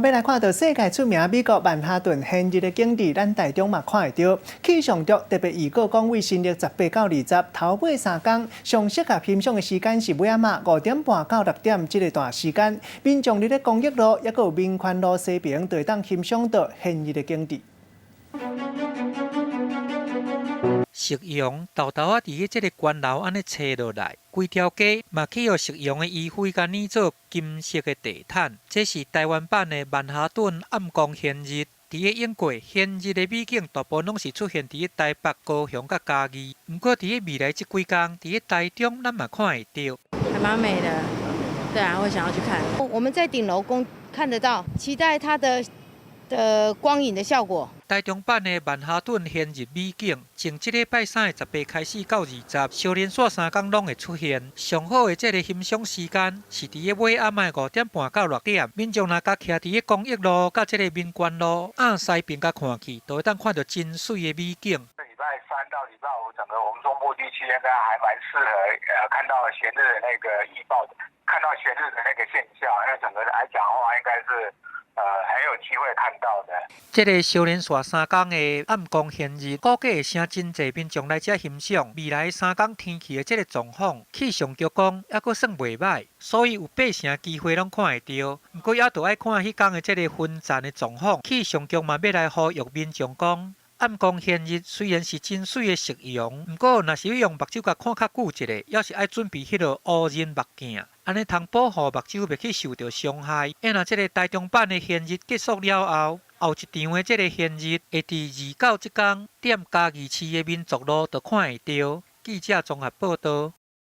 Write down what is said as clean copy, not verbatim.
欲來看到世界出名美國曼哈頓懸日的景致，咱台中嘛看會著。氣象局特別預告講，對新曆18到20頭尾3工，上適合欣賞的時間是尾暗仔5點半到6點這個段時間。民眾佇咧公益路，抑閣有民權路西爿，就會當欣賞到懸日的景致。夕陽沓沓仔佇咧這个懸樓按呢斜落來，規條街嘛去予夕陽的餘暉共染做金色的地毯。這是台灣版的曼哈頓暗光懸日。佇咧英國，懸日的美景大部分攏是出現佇咧台北、高雄佮嘉義。毋過佇咧未來這幾工，佇咧台中咱嘛看會著。還蠻美的，對啊，會想要去看。我們在頂樓公看得到，期待它的光影的效果。台中版的曼哈頓懸日美景，從這禮拜三的十八開始到20，相連紲3工攏會出現。上好的這个欣賞時間是佇咧尾暗的5點半到6點。民眾若共徛佇咧公益路佮這个民權路向西爿共看去，就會當看著真媠的美景。禮拜三到禮拜五，整個我們中部地區應該還蠻適合，看到懸日的那個預報的，看到懸日的那個現象，因為整個來講的話，應該是很有機會看到的。這个相連紲3工的暗光懸日，估計會吸真濟民眾來遮欣賞。未來3工天氣的這个狀況，氣象局講猶閣算袂䆀，所以有八成機會攏看會著。毋過猶著愛看彼工的這個雲層的狀況。氣象局嘛欲來呼籲民眾講，暗光懸日雖然是真媠的夕陽，毋過若是欲用目睭共看較久一下，猶是愛準備彼號烏仁目鏡，按呢通保護目睭袂去受著傷害。啊若這个台中版的懸日結束了後，後一場的這个懸日會佇2到這工，踮嘉義市的民族路就看會著。記者綜合報導。